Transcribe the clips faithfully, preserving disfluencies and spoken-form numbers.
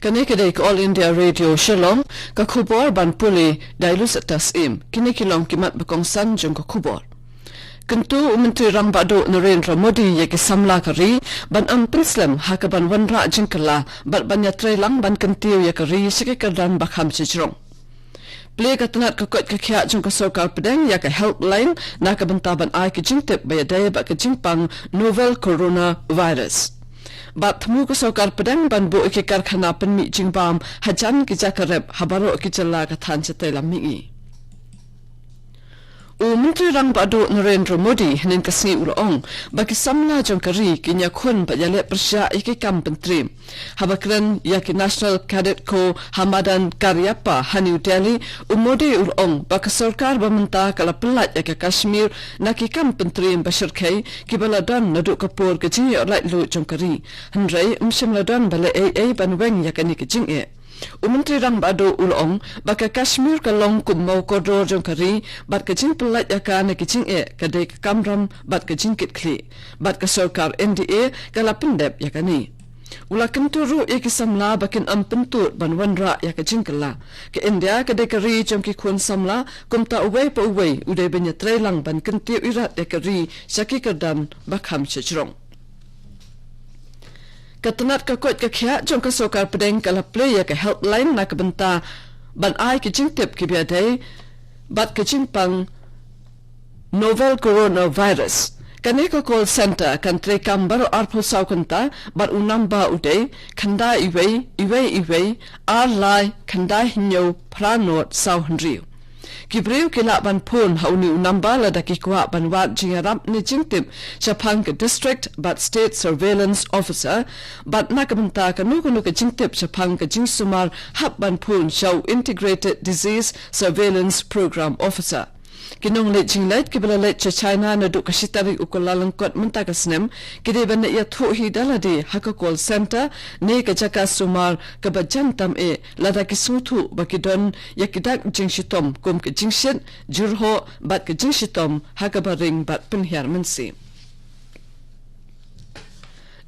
Kane ka dei ka All India Radio Shillong, ka khubor ban pule da i Lucetta Syiem. Kine ki long ki mat ba kongsan jong ka khubor. Kyntu u Myntri Rangbah Duh Narendra Modi ïa ki samla ka ri ban ym pynslem ha kaban wanrah jingkylla bad ban ïatreilang ban kyntiew ïa ka ri sha ki kyrdan ba kham shajrong. Plie ka tnat ka koit ka khiah jong ka sorkar pdeng ïa ka helpline na ka bynta ban ai ki jingtip ba ïadei bad ka jingpang novel coronavirus. Bad thmu ka sorkar pdeng ban buh ïa ki karkhana pynmih jingbam hajan ki jaka rep ha baroh ki jylla, ka thain shatei lam mihngi. U Myntri Rangbah Duh Narendra Modi hynnin ka sngi u la ong ba ki samla jong ka ri kin ïakhun bad ïaleh pyrshah ïa ki kam pyntriem. Haba kren ïa ki National Cadet Corps ha madan Cariappa ha New Delhi, u Modi u la ong ba ka sorkar ba mynta ka la pyllait ïa ka Kashmir na ki kam pyntriem ba shyrkhei kiba la don naduh ka por ka jingïoh laitluid jong ka ri. Hynrei ym shym la don ba leh ei ei ban weng ïa kane ka jingeh. U Myntri Rangbah Duh u la ong ba ka Kashmir ka long kum mawkordor jong ka ri, bad ka jingpyllait ïa ka na ki jingeh ka dei ka kamram bad ka jingkitkhlieh, bad ka sorkar N D A ka la pyndep ïa kane. U la kyntu ruh ïa ki samla ba kin ym pyntud ban wanrah ïa ka jingkylla. Ka India ka dei ka ri jong ki khun samla, kumta uwei pa uwei u dei ban ïatreilang ban kyntiew irat ïa ka ri sha ki kyrdan ba kham shajrong. Ka tnat ka koit ka khiah jong ka sorkar pdeng ka la plie ïa ka helpline na ka bynta ban ai ki jingtip kiba ïadei bad ka jingpang novel coronavirus. Kane ka call center kan treikam baroh arphew saw kynta bad u namba u dei khyndai wei wei wei ar lai khyndai hynñiew phra not saw hynriew. Ki briew ki lah ban phone ha une u namba lada ki kwah ban wad jingïarap ne jingtip shaphang ka District bad State Surveillance Officer, bad na ka bynta kano kano ka jingtip shaphang ka jingsumar hap ban phone sha u Integrated Disease Surveillance Program Officer. Ki nongleit jingleit kiba la leit sha China naduh ka shi tarik u Kyllalyngkot mynta ka snem, ki dei ban ïathuh hi da lade ha ka call center ne ka jaka sumar kaba jan tam eh lada ki sngewthuh ba ki don ïa ki dak jingshitom kum ka jingshit, jyrhoh bad ka jingshitom ha kaba ring bad pynhiar mynsiem.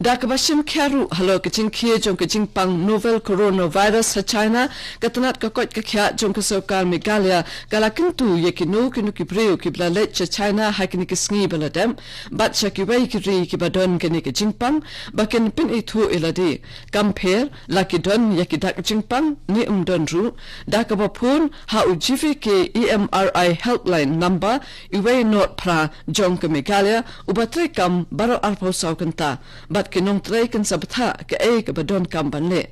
Da kaba shim khia ruh halor ka jingkhie jong ka jingpang novel coronavirus ha China, ka tnat ka koit ka khiah jong ka sorkar Meghalaya ka la kyntu ïa kino kino ki briew kiba la leit sha China ha kine ki sngi ba la dep bad sha kiwei ki ri kiba don kane ka jingpang ba kin pynithuh ïa lade, kam pher la ki don ïa ki dak jingpang ne ym don ruh, da kaba phone ha u G V K E M R I helpline number wei not phra jong ka Meghalaya, uba treikam baroh arphew saw kynta, bad ki nongtrei kin sa bthah kaei kaba donkam ban leh.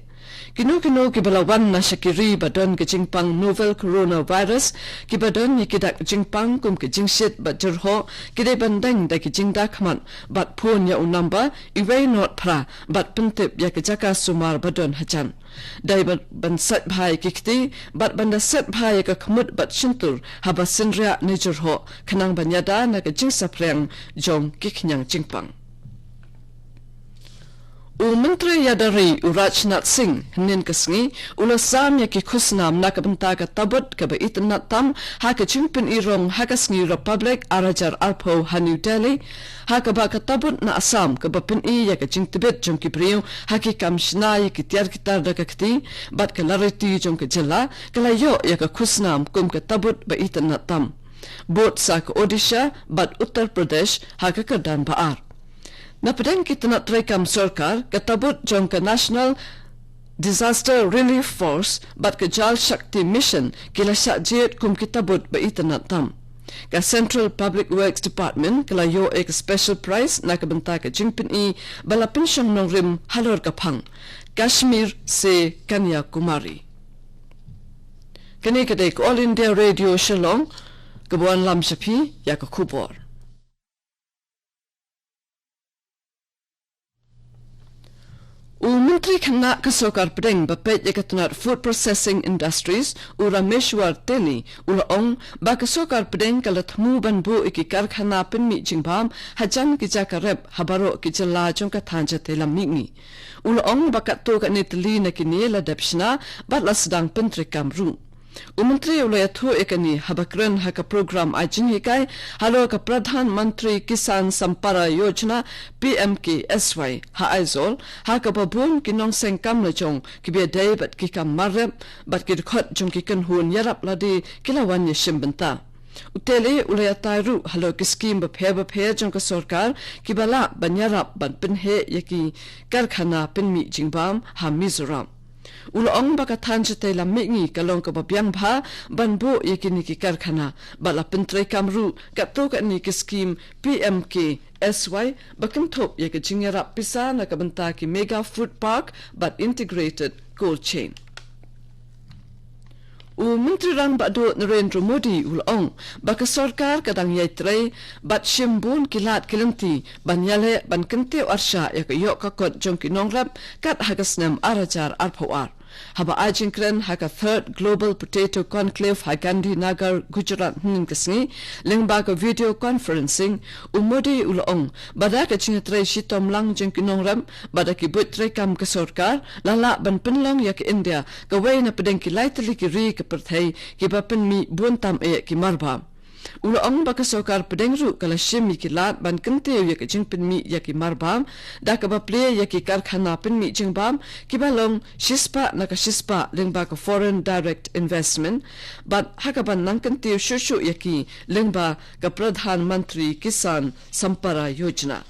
Kino kino kiba la wan na sha ki ri ba don ka jingpang novel coronavirus, kiba don ïa ki dak jingpang kum ka jingshit bad jyrhoh, ki dei ban deng da ki jingdakhmat bad phone ïa u namba wei not phra bad pyntip ïa ka jaka sumar ba don hajan. Dei ban, ban sait bha ïa ki kti bad ban da set bha ïa ka khmut bad shyntur haba synriah ne jyrhoh, khnang ban ïada na ka jingsaphriang jong ki khñiang jingpang. U Myntri ïada ri u Rajnath Singh hynnin ka sngi u la sam ïa ki khusnam na ka bynta ka tabut kaba itynnad tam ha ka jingpyni rong ha ka sngi Republic ar hajar arphew ha New Delhi, ha kaba ka tabut na Assam kaba pyni ïa ka jingtbit jong ki briew ha ki kam shna ïa ki tiar ki tar da ka kti bad ka lariti jong ka jylla ka la ïoh ïa ka khusnam kum ka tabut ba itynnad tam, bud sa ka Odisha bad Uttar Pradesh ha ka kyrdan ba ar. Na pdeng ki tnat treikam sorkar, ka tabut jong ka National Disaster Relief Force bad ka Jal Shakti Mission ki la shah jied kum ki tabut ba itynnad tam. Ka Central Public Works Department ka la ïoh ïa ka special prize na ka bynta ka jingpyni ba la pynshong nongrim halor ka phang Kashmir se Kanyakumari. Kane ka dei ka All India Radio Shillong, kaba wanlam sha phi ïa ka khubor. U Myntri Khynnah ka Sorkar Pdeng ba peit ïa ka tnat Food Processing Industries, u Rameshwar Teni, u la ong ba ka Sorkar Pdeng ka la thmu ban buh ïa ki karkhana pynmih jingbam hajan ki jaka rep ha baroh ki jylla jong ka thaiñ shatei lam mihngi. U la ong ba katto katne tylli na kine la dep shna bad la sdang pyntreikam ruh. U Myntri u la ïathuh ïa kane haba kren ha ka program ai jinghikai halor ka Pradhan Mantri Kisan Sampada Yojana, P M K S Y, ha Aizawl, ha kaba bun ki nongseng kam lajong kiba ïadei bad ki kam mar rep bad ki dkhot jong ki kynhun ïarap lade ki la wan ïashim bynta. U Tele u la ïatai ruh halor ki skhim bapher bapher jong ka sorkar kiba lah ban ïarap ban pynheh ïa ki karkhana pynmih jingbam ha Mizoram. U la ong ba ka thaiñ shatei lam mihngi ka long kaba biang bha ban buh ïa kine ki karkhana bad la pyntreikam ruh katto katne ki skhim P M K S Y ba kynthup ïa ka jingïarap pisa na ka bynta ki mega food park bad integrated cold chain. U Myntri Rangbah Duh Narendra Modi u la ong ba ka sorkar ka dang ïai trei bad shim bun ki lad ki lynti ban ïaleh ban kyntiew arshah ïa ka ïoh ka kot jong ki nongrep kat ha ka snem ar hajar arphew ar. Haba ai jingkren ha ka Third Global Potato Conclave ha Gandhinagar, Gujarat, hynnin ka sngi, lyngba ka video conferencing, u Modi u la ong ba da ka jingtrei shitom lang jong ki nongrep bad da ki buit treikam ka sorkar, la lah ban pynlong ïa ka India kawei na pdeng ki lai tylli ki ri ka pyrthei kiba pynmih bun tam eh ki marbam. U la ong ba ka sorkar pdeng ruh ka la shim ïa ki lad ban kyntiew ïa ka jingpynmih ïa ki marbam da kaba plie ïa ki karkhana pynmih jingbam kiba long shispah na ka shispah lyngba ka foreign direct investment bad ha kaban nang kyntiew shuh shuh ïa ki lyngba ka Pradhan Mantri Kisan Sampada Yojana.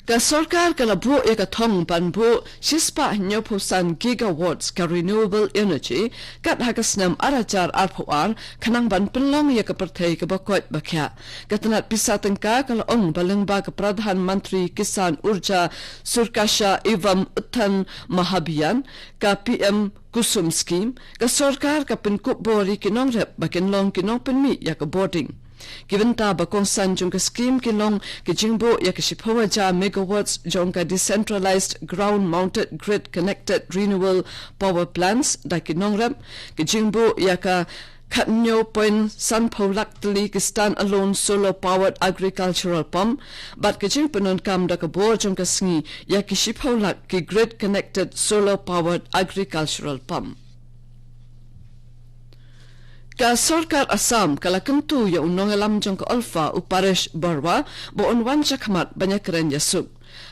Ka sorkar ka la buh ïa ka thong ban buh shispah hynñiewphew san gigawatts ka renewable energy kat ha ka snem ar hajar arphew ar, khnang ban pynlong ïa ka pyrthei kaba koit ba khiah. Ka tnat pisa tyngka ka la ong ba lyngba ka Pradhan Mantri Kisan Urja Surakshita Evam Utthan Mahabhiyan, ka P M Kusum Scheme, ka sorkar ka pynkup bor ïa ki nongrep ba kin long ki nongpynmih ïa ka bording. Ki bynta ba kongsan jong ka skhim ki long ka jingbuh ïa ka shiphew hajar megawatts jong ka decentralized ground mounted grid connected renewable power plants da ki nongrep, ka jingbuh ïa ka khathynñiew point sanphew lak tylli ki stand alone solar powered agricultural pump bad ka jingpyndonkam da ka bor jong ka sngi ïa ki shiphew lak ki grid connected solar powered agricultural pump. Ka sorkar Assam ka la kyntu ïa u nongïalam jong ka ULFA u Paresh Baruah ba un wan shakhmat ban ïakren ïasuk.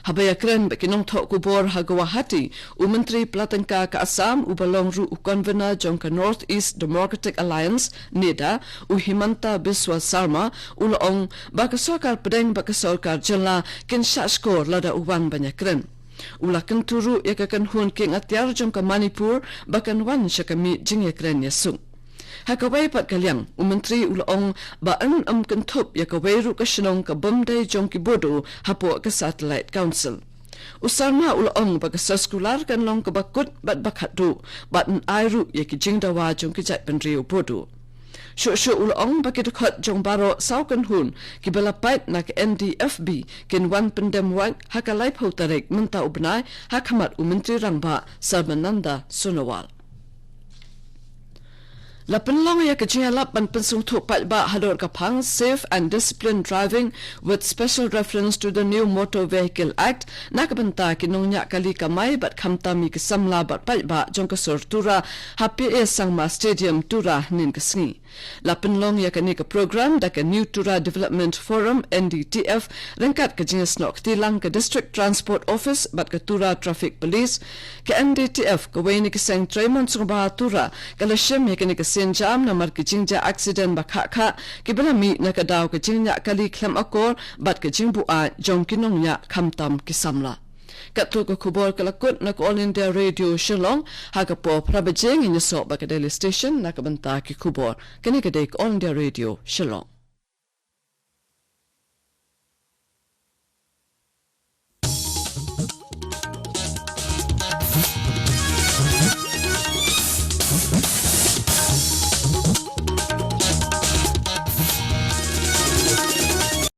Haba ïakren bad ki nongthoh khubor ha Guwahati, u Myntri Pla Tyngka ka Assam uba long ruh u convener jong ka North East Democratic Alliance, NEDA, u Himanta Biswa Sarma, u la ong ba ka sorkar pdeng bad ka sorkar jylla kin shah shkor lada u wan ban ïakren. U la kyntu ruh ïa ka kynhun kieng atiar jong ka Manipur ba kan wan sha ka mih jingïakren ïasuk. Ha kawei pat ka liang, u Myntri u la ong ba yn ym kynthup ïa kawei ruh ka shnong ka bym dei jong ki Bodo hapoh ka Satellite Council. U Sarma u la ong ba ka soskular kan long kaba kut bad ba khatduh bad yn ai ruh ïa ki jingdawa jong ki jaitbynriew Bodo. Shuh shuh u la ong ba ki dkhot jong baroh saw kynhun kiba la pait na ka N D F B kin wan pyndem wait ha ka laiphew tarik mynta u bnai ha khmat u Myntri Rangbah Sarbananda Sonowal. La pynlong ïa ka jingïalap ban pynsngewthuh paidbah halor ka phang Safe and Disciplined Driving with Special Reference to the New Motor Vehicle Act na ka bynta ki nongñiah kali kamai bad khamtam ïa ki samla bad paidbah jong ka sur Tura ha P A Sangma Stadium, Tura, hynnin ka sngi. La pynlong ïa kane ka program da ka New Tura Development Forum, N D T F, ryngkat ka jingïasnoh kti lang ka District Transport Office bad ka Tura Traffic Police. Ka N D T F, kawei na ki seng trei mon sngewbha Tura, ka la shim ïa kane ka sienjam namar ki jingjia aksiden ba khah khah kiba la mih na ka daw ka jingñiah kali khlem akor bad ka jingbuaid jong ki nongñiah khamtam ki samla. Katto ka khubor ka la kut na ka All India Radio Shillong, ha ka por phra baje ngin ïasoh bad ka Delhi Station na ka bynta ki khubor. Kane ka dei ka All India Radio Shillong.